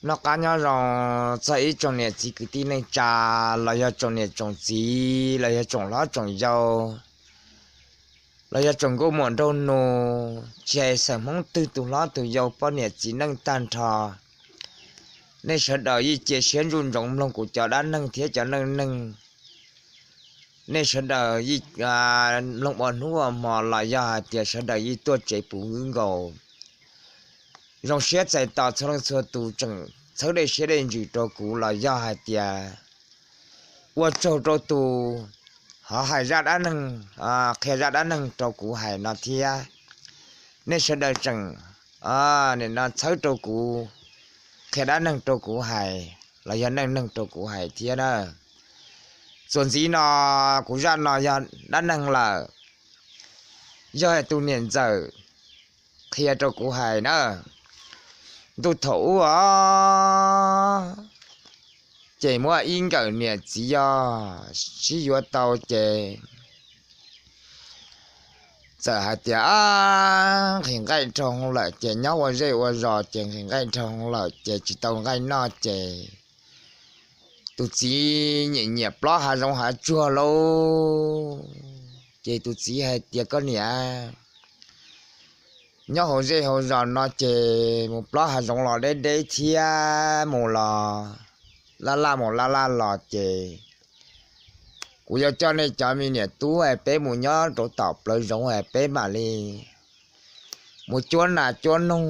Noj qab nyob zoo txog ib tsoom niam txiv kwv tij neej tsa, los yog tsoom niam tsoom txiv, los yog tsoom hlob tsoom yau, los yog tsoom nkauj muam nraug nus, tsis hais xeem Hmoob twg tus hlob tus yau poj niam txiv neej tag nrho. Nej sawv daws yeej cia siab ntsuj ntsoov mloog kuv cov dab neeg thiab cov neej neeg. Nej sawv daws yeej mloog ua hnub ua hmo los yog hais tias sawv daws yeej tuaj tsev puv nkaus. Zoo siab txais tos txhua leej txhua tus tseem txhawb dej siab dej ntsws rau kuv los yog hais tias ua tsaug rau tus ho hais zaj dab neeg, qhia zaj dab neeg rau kuv hais no thiab. Nej sawv daws tseem nim no txhawb rau kuv, qhia dab neeg rau kuv hais los yog neej neeg rau kuv hais thiab na. Txuas ntxiv no kuv zaj no yog dab neeg lawm, yog tus niam ntxawm qhia rau kuv hais na. Ntuj thaum ub os, ces muaj ib nkawm niam txiv yog sib yuav tau ces txawm hais tias nqhis nqaij dhau lawm ces nyob ua zej ua zos ces nqhis nqaij dhau lawm ces tsis tau nqaij noj ces tus txiv nyiam nyiam plob hav zoov hav tsuag lauj. Ces tus txiv hais tias koj niam, nyob hauv zej hauv zos no ces mus plob hav zoov los deb deb thiab mus los laj laj mus laj laj los ces kuv yuav coj nej cov me niam tub es peb mus nyob rau tom plawv zoov es peb mam li mus cuab nas cuab noog,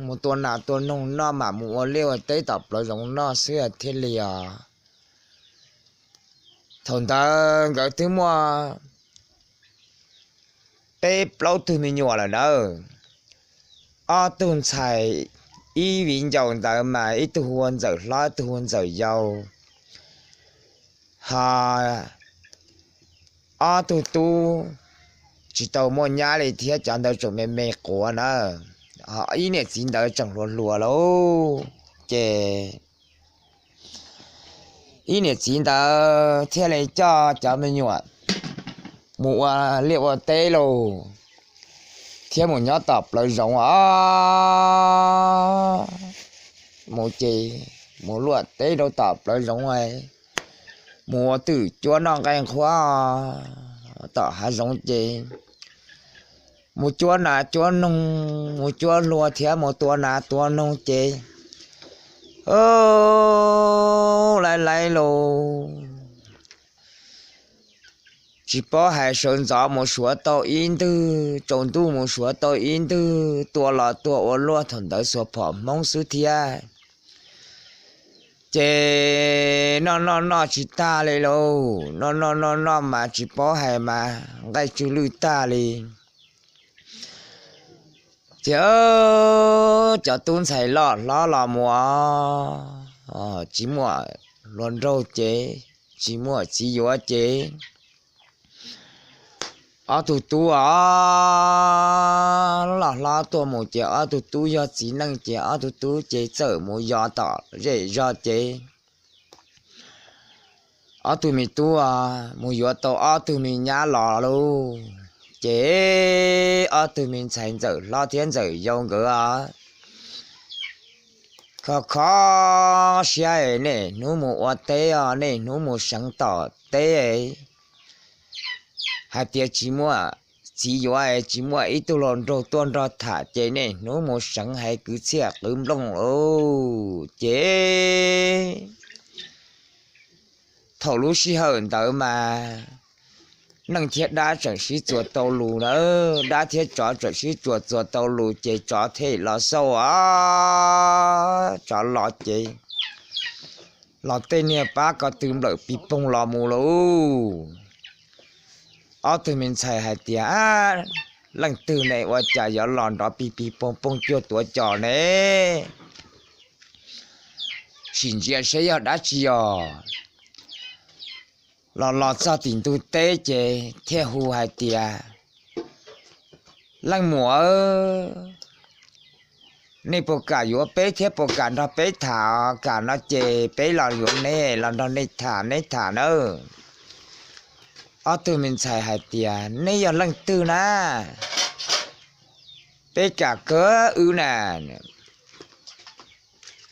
mus tua nas tua noog noj mam mus ua liaj ua teb tom plawv zoov noj xwb thiaj li os. Thaum ntawd nkawd twb muaj peb plaub tug me nyuam lawm nawb. Ob tug ntxhais, ib viv ncaus ntawd mas ib tug hu ua Ntxawm Hlob, ib tug hu ua Ntxawm Yau. Ho ob tug tub tsis tau muaj nyab li thiab, cov ntawd tseem me me quav na. Ho ib niam txiv ntawd tseem hluas hluas lauj, ces ib niam txiv ntawd thiaj li coj cov me nyuam mus ua liaj ua teb lauj, thiab mus nyob tom plawv zoov os. Mus ces mus luaj teb rau tom plawv zoov, mus ua twm cuab noj nqaij nqhuab tom hav zoov ces mus cuab nas cuab noog, mus cuab hlua thiab mus tua nas tua noog ces laiv laiv lauj, tsis paub hais sawv ntxov mus suav tau ib ntwg, tsaus ntuj mus suav tau ib ntwg, tua los tua ua luaj thaum ntawd xuas phom Hmoob xwb thiab. Ces noj noj noj tsis tag li lauj, noj noj noj noj mas tsis paub hais mas nqaij tsw lwj tag li. Ces cov tub ntxhais loj hlob los mus, tsis muaj hluas nraug ces, tsis muaj txiv yuav ces, ob tug tub os, loj hlob tuaj mus ces ob tug tub yog txiv neej ces ob tug tub ces txawm mus yos tom zej zog ces ob tug me tub mus yuav tau ob tug me nyab los lauj. Ces ob tug me ntxhais Ntxawm Hlob thiab Ntxawm Yau nkawd os, kho kho siab, niaj hnub mus ua teb os, niaj hnub mus seev tom teb, hais tias tsis muaj txiv yuav, tsis muaj ib tug hluas nraug tuaj nrog tham ces niaj hnub mus seev hais kwv txhiaj qwv nplooj lauj. Ces thaum lub sij hawm ntawd mas neeg thiab dab tseem sib txuas tau lus na, dab thiab tsov tseem sib txuas txuas tau lus ces tsov thiaj los xauj os, tsov los ces los tej niag pab ko tw nplawm pig poog los mus lauj. Ob tug me ntxhais hais tias, leej twg ne ua cas yuav los nrov pig pig poog poog cuag tuav cos ne? Sim ntsia saib yog dab tsi os. Los los txog tim ntug teb ces thiaj hu hais tias, leej muam, nej puas kam yuav peb thiab puas kam nrog peb tham? Kam no ces peb los yuav neb los nrog nej tham, neb tham nawb. Ob tug me ntxhais hais tias, neb yog leej twg na? Peb kam kawg wb na.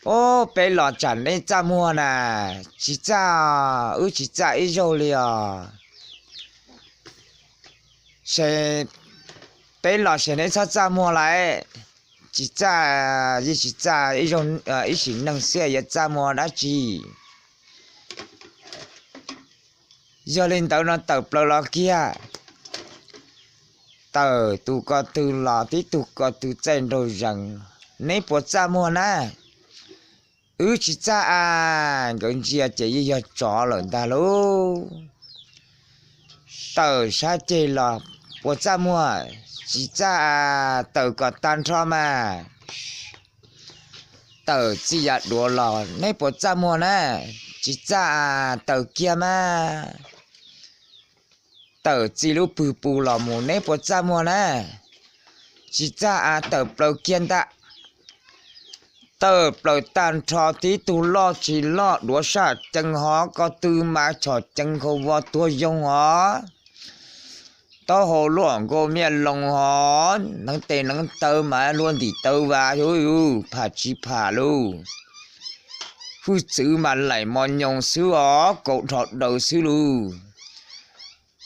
Ob, peb los tsam neb txaj muag na? Tsis txaj, wb tsis txaj ib zaug li os. Peb los ces neb txhob txaj muag lawm. Tsis txaj, yeej tsis txaj, ib sim neej xwb yuav txaj muag dab tsi. Yog li ntawd no tawm plaws los kiag. Tawm tus ko tw los tib tug ko tw txaij nraug zees. Neb puas txaj muag na? Wb tsis txaj a. Nkawd ntsia ces yeej yog tsov lawm ntag lauj. Tawm sab ceg los, puas txaj muag? Tsis txaj a. Tawm kom tag nrho mas. Tawm txij yav duav los, neb puas txaj muag na? Tsis txaj a. Tawm kiag mas. Tawm txij lub pwg pus los mus, neb puas txaj muag na? Tsis txaj a. Tawm plaws kiag ntag. Tawm plaws tag nrho, tib tug loj tsis loj, duav saj cees hov, ko tw mas chom cees, khau vos tuag yoog hov, taub hau luaj nkaus miaj loos hov, neev tes neev taw mas luaj ntim taw vas, pham tsis pham lauj. Hwj txwv mas laim mos nyoos xwb os, kaus dhos daws xwb lauj.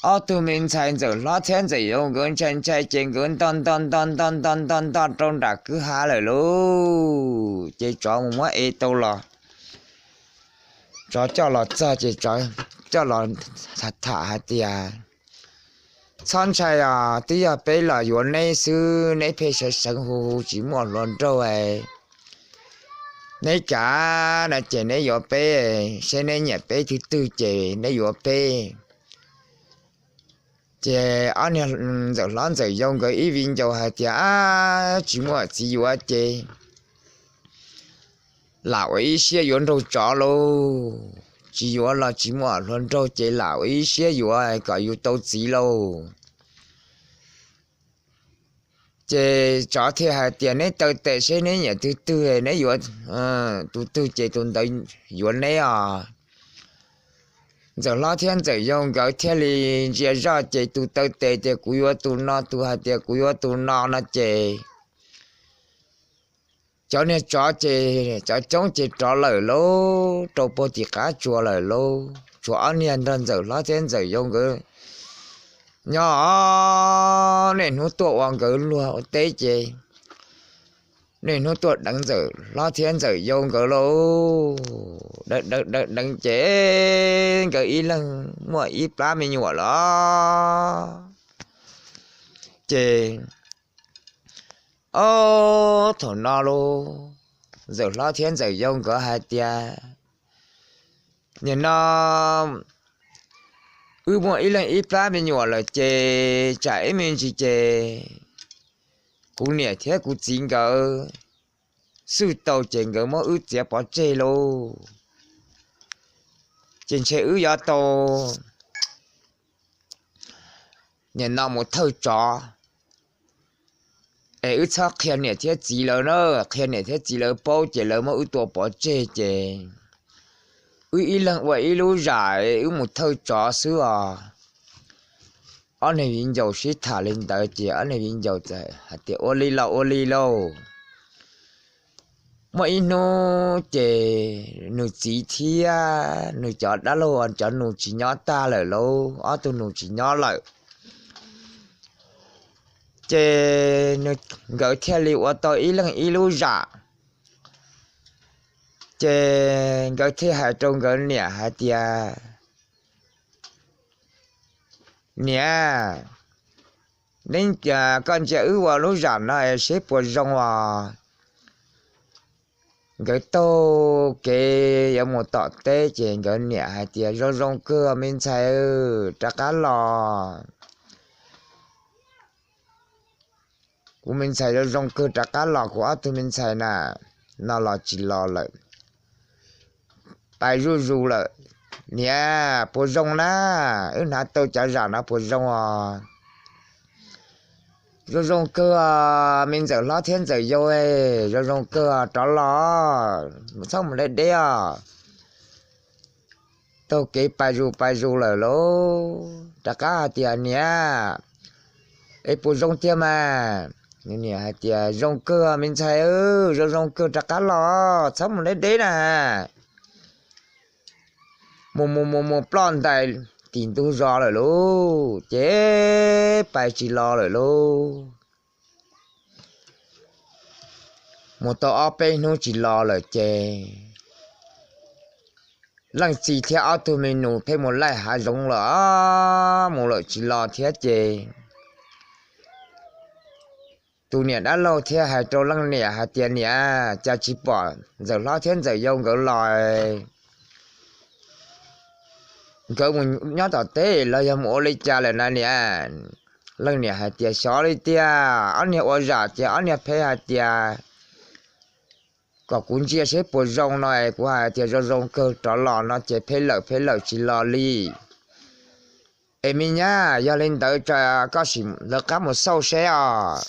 Ob tug me ntxhais ntxawm hlob thiab ntxawm yau nkawd ntshai ntshai ces nkawd nto nto nto nto nto nto nto rau nram kwj ha lawm lauj. Ces tsov mus muab ev tau los, tsov coj los txog ces tsov coj los tham hais tias, txhob ntshai os, twb yog peb los yuav neb xwb, neb pheej sawv seev hu hu tsis muaj hluas nraug. Neb kav no ces neb yuav peb, seb neb nyiam peb tug twg ces neb yuav peb. Ces ob niag ntxawm hlob ntxawm yau nkawd ib viv ncaus hais tias, tsis muaj txiv yuav ces lam ua ib siab yuav nraug tsov lauj. Tsis yuav los tsis muaj hluas nraug ces lam ua ib siab yuav kom yus tau txiv lauj. Ces tsov thiaj hais tias, neb taw tes seb neb nyiam tug twg, neb yuav tus twg ces tus ntawd yuav neb os. Ntxawm hlob thiab ntxawm yau nkawd thiaj li ntsia zoj ces tus taw tes tias kuv yuav tus no, tus hais tias kuv yuav tus no no ces cov niag tsov ces cov coob ces rov lawm lauj, rau puag tim qab tsuas lawm lauj. Tshuav ob niag nrog ntxawm hlob thiab ntxawm yau nkawd nyob, niaj hnub tuaj ua nkawd luag ua teb ces niaj hnub tuaj deev ntxawm hlob thiab ntxawm yau nkawd lauj. Deev deev deev deev ces nkawd ib leeg muaj ib plab me nyuam los. Ces ob thaum no lauj, ntxawm hlob thiab ntxawm yau nkawd hais tias, nim no wb muaj ib leeg ib plab me nyuam lawm ces tsam ib me ntsis ces kuv niam thiab kuv txiv nkawd xwj tau ces nkawd muab wb txiav pov tseg lauj. Ces ntshe wb yuav tau nim no mus thawj tsov, es wb txhob qhia niam thiab txiv lawv na, qhia niam thiab txiv lawv paub ces lawv muab wb tua pov tseg ces wb ib leeg ua ib lub zam, wb mus thawj tsov xwb os. Ob niag viv ncaus sib tham li ntawd ces ob niag viv ncaus txawm hais tias, ua li los ua li lauj. Muaj ib hnub ces nws txiv thiab nws cov dab laug cov nus tsis nyob tag lawm lauj, ob tug nus tsis nyob lawm. Ces nkawd thiaj li ua tau ib leeg ib lub zam. Ces nkawd thiaj hais rau nkawd niam hais tias, niam, neb, koj ntsia wb ua lub zam no seb puas zoo os. Nkawd taug kev yuav mus tom teb ces nkawd niam hais tias, zoo zoo kawg me ntxhais, rov qab los. Kuv me ntxhais zoo zoo kawg, rov qab los, kuv ob tug me ntxhais na, no los tsis los lawm, pais zuj zus lawm. Niam, puas zoo na? Wb hnav tau cov zam no puas zoo os? Zoo zoo kawg, me ntxawm hlob thiab ntxawm yau, zoo zoo kawg, rov los, txhob mus deb deb os. Taug kev pais zus pais zus lawm lauj, rov qab hais tias, niam, es puas zoo tiag mas? Niam hais tias, Zoo kawg me ntxhais, zoo zoo kawg, rov qab los, txhob mus deb deb na. Mus mus mus mus ploj ntais tim ntug zos lawm lauj, ces pais tsis los lawm lauj. Mus tau ob peb hnub tsis los lawm ces leej txiv thiab ob tug me nus pheej mus laij hav zoov lawm, mus lawm tsis los thiab ces tus niam dab laug thiaj hais rau leej niam hais tias, Niam, cas tsis pom ntxawm hlob thiab ntxawm yau nkawd los, nkawd mus nyob tom teb los yog mus ua li cas lawm na niam? Leej niam hais tias, Xyov li tiag, ob niag ua zam ces ob niag pheej hais tias kom kuv ntsia seb puas zoo no es kuv hais tias zoo zoo kawg rov los no ces pheej lawm pheej lawm tsis los li. Es me nyab, yog li ntawd koj sim lawv qab mus xauj seb os.